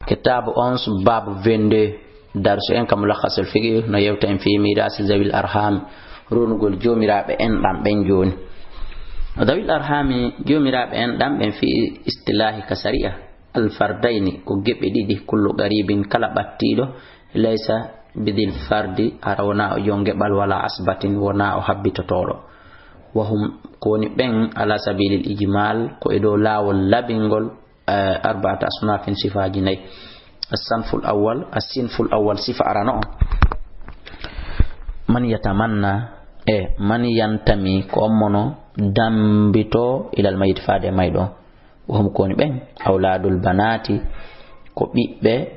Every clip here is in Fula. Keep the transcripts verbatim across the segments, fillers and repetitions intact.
Kitaabu onze, baabu vingt-deux. Darsu en ka Mulakhasul Fiqh no yewta en fii miiraasi zawil arhami, ronugol joomiraaɓe enɗan ɓen jooni. Zawil arhami, joomiraaɓe enɗan ɓen fii istilaahi ka sariya, al fardayni, ko geɓe ɗiɗi, kullu qaribin, kala ɓattiiɗo, laysa bidil fardi, hara wonaa o jon geɓal, wala asbatin, wonaa o habbitotooɗo. Wa hum, ko woni ɓen, ala sabilil ijmal, ko e dow laawol labingol, eh, arbaata asnafin, sifaaji nayi. As-sanful awwal, as-sinful awwal, sifa arano on. Man yatamanna, e man yantami, ko on mono dambito ilal mayit faade e mayɗo on. Wa hum ko woni ɓen, awlaadul banaati, ko ɓiɓɓe,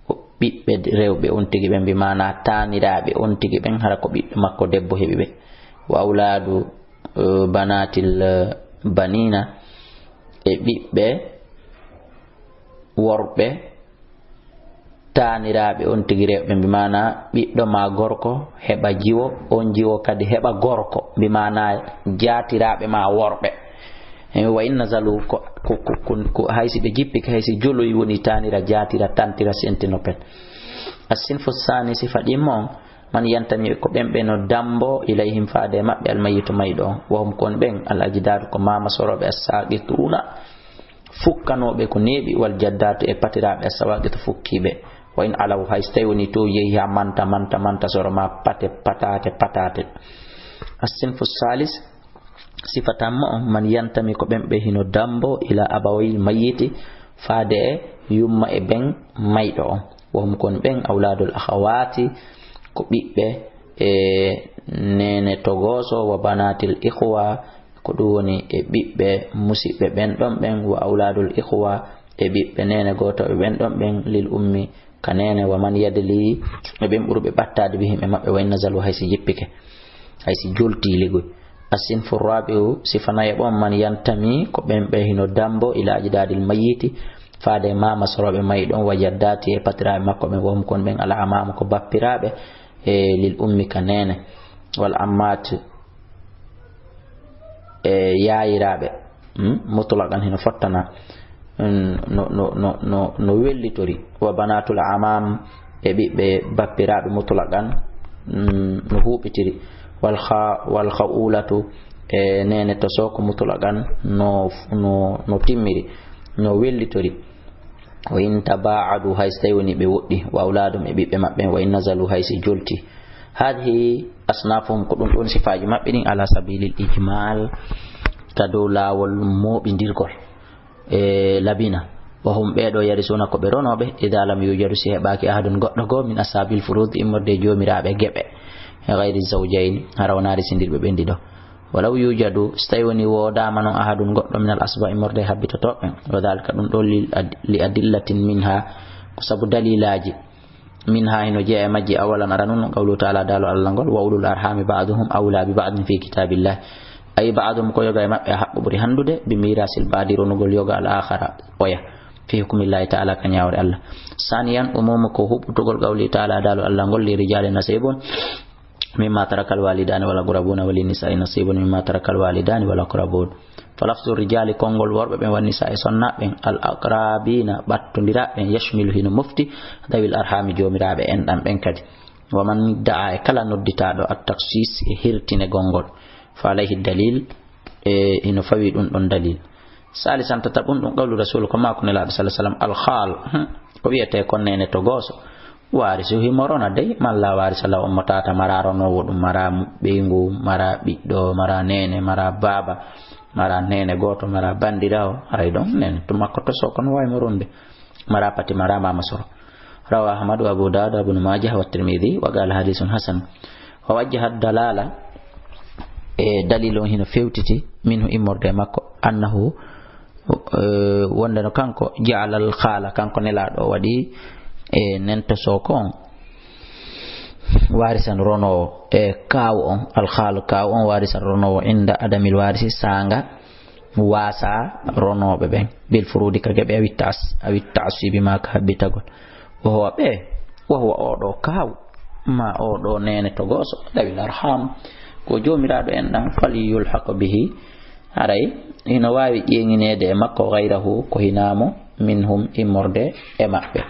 ko ɓiɓɓe rewɓe on tigi ɓen, bi maana taaniraaɓe on tigi ɓen, hara ko ɓiɗɗo makko debbo heɓi ɓe. Wa awlaadu, eh, banaatil, eh, baniina, e ɓiɓɓe worɓe taaniraaɓe on tigi rewɓe, bi maana ɓiɗɗo ma gorko heɓa jiwo, on jiwo kadi heɓa gorko, bi maana jaatiraaɓe ma worɓe. E wa in nazalu, ko, ko, ko, ko, ko haysi ɓe jippike, haysi joloyi woni taanira, jaatira, tantira, sentino pet. As-sinfu saani, sifa ɗimmo on, man yantami, ko ɓen ɓe no dambo ilayhim faade e maɓɓe, al mayyitu, mayɗo on. Wa hum, ko on ɓen, al ajdaadu, ko maama sorooɓe, as-saaqituuna, fukkanooɓe ko neeɓi, wal jaddaatu, e patiraaɓe, as-sawaaqitu, fukkiiɓe. Wa in alaw, hay so tawi woni to yehi haa manta, manta, manta, soro ma pate, pataate, pataate. As-sinfu saalis, sifa tammo on, man yantami, ko ɓen ɓe hino dambo ila abawayil mayyiti, faade e yumma e ben mayɗo on. Wa hum, ko on ɓen, awlaadul akhawaati, ko ɓiɓɓe e neene togooso, wa banaatil ikhwa, ko ɗum woni e ɓiɓɓe musiɓɓe ɓen ɗon ɓen, wa awlaadul ikhwa, e ɓiɓɓe neene gootooɓe ɓen ɗon ɓen, lil ummi, ka neene, wa man yadli, e ɓen ɓurɓe ɓattaade, bihim, e maɓɓe, wa in nazalu, hay si jippike, hay si joltii ligoy. As-sinfu rabi'u, sifa nayaɓo on, man yantami, ko ɓen ɓe hino dambo, ila ajdaadil mayyiti, faade e maama sorooɓe mayi ɗon, wa jaddaati, e patiraaɓe makko ɓen, wa hum, kon ɓen, al amaamu, ko bappiraaɓe, e lil ummi, ka neene, wal ammaat, e yaayiraaɓe, hmm, mutlaqan, hino fottana, hmm, no, no, no, no, no wellitori. Wa banaatul amaam, e ɓiɓɓe bappiraaɓe mutlaqan, hmm, no huuɓitiri. Wal kha-, wal kha'ulatu, e neene to sooko mutlaqan no, no, no timmiri, no wellitori. Wa in tabaa'adu, hay so tawi woni ɓe woɗɗi, wa awlaadum, e ɓiɓɓe maɓɓe, wa in nazalu, hay si jolti. Haadihi asnaafuhum, ko ɗum ɗon sifaaji maɓɓe ɗin, ala sabilil ijmaal, ka dow laawol mooɓindirgol, e labina. Wa hum, ɓee ɗoo, yarisuuna, ko ɓe ronooɓe, idaa lam yuujadu, si heɓaaki, ahadun, goɗɗo goo, min ashaabil furuud, immorde e joomiraaɓe geɓe, e gayri zawjayni, hara wonaa resindirɓe ɓen ɗiɗo. Walaw yujadu, so tawi woni woodaama non ahadun goɗɗo minal asba immorde e habbitotooɓe ɓen. Wa dhalika, ɗum ɗo lil ad-, li adillatin minha, ko sabu dalilaaji. Minha, hino jeyaa e majji, awalan, aranun, qawluhu ta'ala, daalo Allah ngol, wa ulul arhami ba'duhum awla bi ba'din fi kitabillah. Ay ba'duhum, ko yoga e maɓɓe a haqqu ɓuri handude, bi mirasil ba'di, ronugol yoga al akhara, oya, fi hukmillahi ta'ala, ka ñaawre Allah. Saniyan, umumu, ko huɓɓutugol qawli ta'ala, daalo Allah ngol, li rijali nasibun mimma tarakal walidaani wal aqrabuuna, wa linnisaa'i nasiibun mimma tarakal walidaani wal aqrabuun. Fa lafzu rijaali, konngol worɓe ɓen, wan nisaa'i, sonnaaɓe ɓen, al aqrabiina, ɓattondiraaɓe ɓen, yashmilu, hino mofti, dawil arhami, joomiraaɓe enɗan ɓen kadi. Wa man da'a, e kala nodditaaɗo, at takhsis, e hirtinegol ngol, fa alayhi dalil, e hino fawi ɗum ɗon dalil. Saalisan, tataɓun, ɗum qawlu Rasuul, ko maaku Nelaaɗo, sallallaahu alayhi wa sallam, al khaal, hmm, ko wiyetee kon neene togooso. Waarisu himo rona dey, malla waarisa law on mo tata, mara ronoowo ɗum, mara ɓeyngu, mara ɓiɗɗo, mara neene, mara baaba, mara neene gooto, mara banndiraawo, haray ɗon neene to makko to sooko no waawi mo ronde. Mara pati, mara maama soro. Rawa Ahmadu, Abu Daawuda, Ibnu Maajah, wa Tirmidi, wa qaala hadiisun hasan. Wa wajjaha dalaala, e dalil on hino fewtiti, minhu, immorde e makko, annahu, eh, wonde no kanko, ja'alal khaala, kanko Nelaaɗo o waɗi, e nento sooko on, waarisan ronoowo, e kaaw on, al khaal, kaaw on waarisan ronoowo, inda adamil waarisi, saanga waasa ronooɓe ɓen, bil furuudi, ka geɓe, awi taas-, awi taasibi, ma ka habbitagol. Wa huwa ɓe, wa huwa, oo ɗoo kaaw, ma oo ɗoo neene togooso, dawil arham, ko joomiraaɗo enɗan, fal yulhaq bihi, haray hino waawi ƴeeŋineede e makko, gayrahu, ko hinaa mo, minhum, immorde e maɓɓe.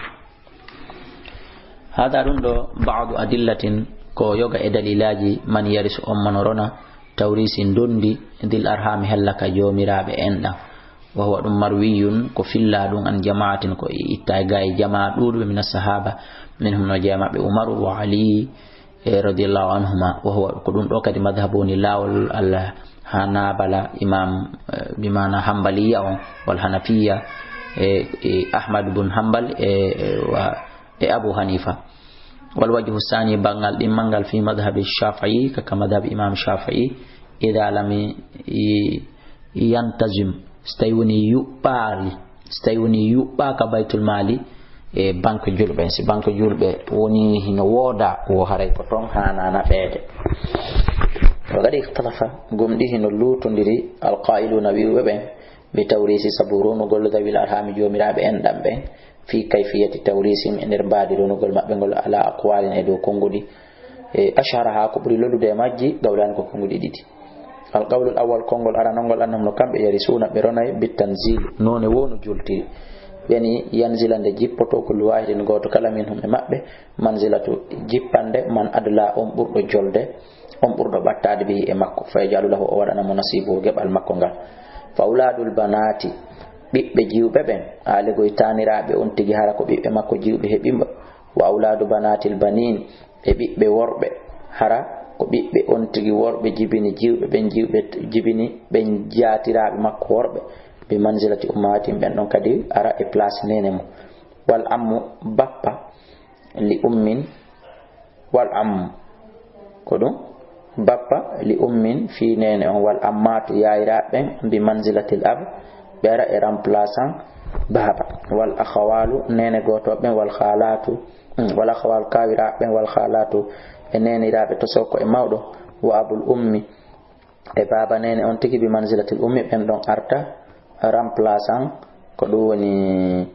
Hada ɗum ɗo ba'du adillatin, ko yoga e dalilaaji, man yarisu, on mo no rona, tawrisi ndondi, dil arhami hella ka joomiraaɓe enɗan. Wa huwa ɗum marwiyun, ko filla ɗum an jama'atin, ko e itta e gaay jamaa ɗuuɗuɓe mina sahaba, minhum no jeya maɓɓe Umaru wa Ali, e radiyallahu anhuma. Wa huwa, ko ɗum ɗo kadi madhhabu woni laawol al hanabala, imam, eh, bi maana hanbaliya on, wal hanafiya, e, e Ahmad bun Hanbal, e, e, wa, e Abu Hanifa. Wal wajhu sani, bangal ɗimmal ngal, fi madhhabi Shafi'i, kaka madhhab imam Shafi'i, idha lam i-, i-, yantazim, so tawi woni yuɓɓaali, so tawi woni yuɓɓaaka baytul mali e banque julɓe, si banque julɓe woni hino wooda, wo haray ko ton haana naɓeede. Wa qad ikhtalafa, gomɗi hino luutondiri, alqaa'iluna, wi'uɓe ɓen, bi tawrisi, sabu ronugol, dhawil arhami, joomiraaɓe enɗan ɓen, fi kayfiyati tawrisihim, e nder mbaadi ronugol maɓɓe ngol, ala aqwalin, e dow konguɗi. E ashharaha, ko ɓuri lollude e majji, qawlani, ko konguɗi ɗiɗi. Al qawlul awwal, konngol aranol ngol, annahum, no kamɓe, yarisuna, ɓe ronay, bit tanzil, noone woo no joltiri. Ɓe ni yanzila, nde jippoto, kullu wahidin, gooto kala, minhum, e maɓɓe, manzilatu, jippande, man adla, on ɓurɗo jolde, on ɓurɗo ɓattaade, bihi, e makko, fa yaj'alu lahu, o waɗana mo, nasibuhu, geɓal makko ngal. Fa awladul banati, ɓiɓɓe jiwɓe ɓen, aalegoy taaniraaɓe on tigi, hara ko ɓiɓɓe makko jiwɓe heɓi mo, wa awladu banatil banin, e ɓiɓɓe worɓe, hara ko ɓiɓɓe on tigi worɓe jibini jiwɓe ɓen, jiwɓe jibini ɓen jaatiraaɓe makko worɓe, bi manzilati ummahatihim, ɓen ɗon kadi ara e place neene mum. Wal ammu, bappa, li ummin, wal ammu, ko ɗum, bappa, li ummin, fii neene on, wal ammatu, yaayiraaɓe ɓen, bi manzilatil ab, ɓe ara e remplaçant baaba, wal akhawalu, neene gooto ɓen, wal khalatu, mm, wal akhawal, kaawiraaɓe ɓen, wal khalatu, e neeniraaɓe to sokko e mawɗo, wa abul ummi, e baaba neene on tigi, bi manzilatil ummi, ɓen ɗon arta remplaçant ko ɗum woni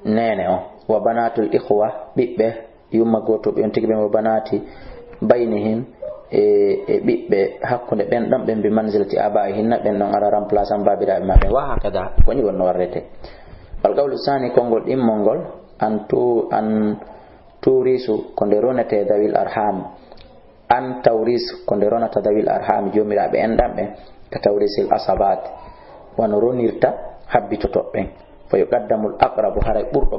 neene on. Wa banatul ikhwa, ɓiɓɓe yumma gooto ɓe on tigi ɓen, wa banati baynihim, e, e ɓiɓɓe hakkunde ɓen ɗon ɓen, bi manzilati abaihinna, ɓen ɗon ara remplaçant baabiraaɓe maɓɓe. Wa hakada, ko ni wonno warrete. Wal qawlu sani, konngol ɗimmol ngol, an tu-, an turisu, ko nde ronete, dawil arham, an tawris, ko nde ronata, dawil arhami, joomiraaɓe enɗan ɓen, ka tawrisil asabat, wano ronirta habbitotoɓe ɓen. Fa yuqaddamul aqrabu, haray ɓurɗo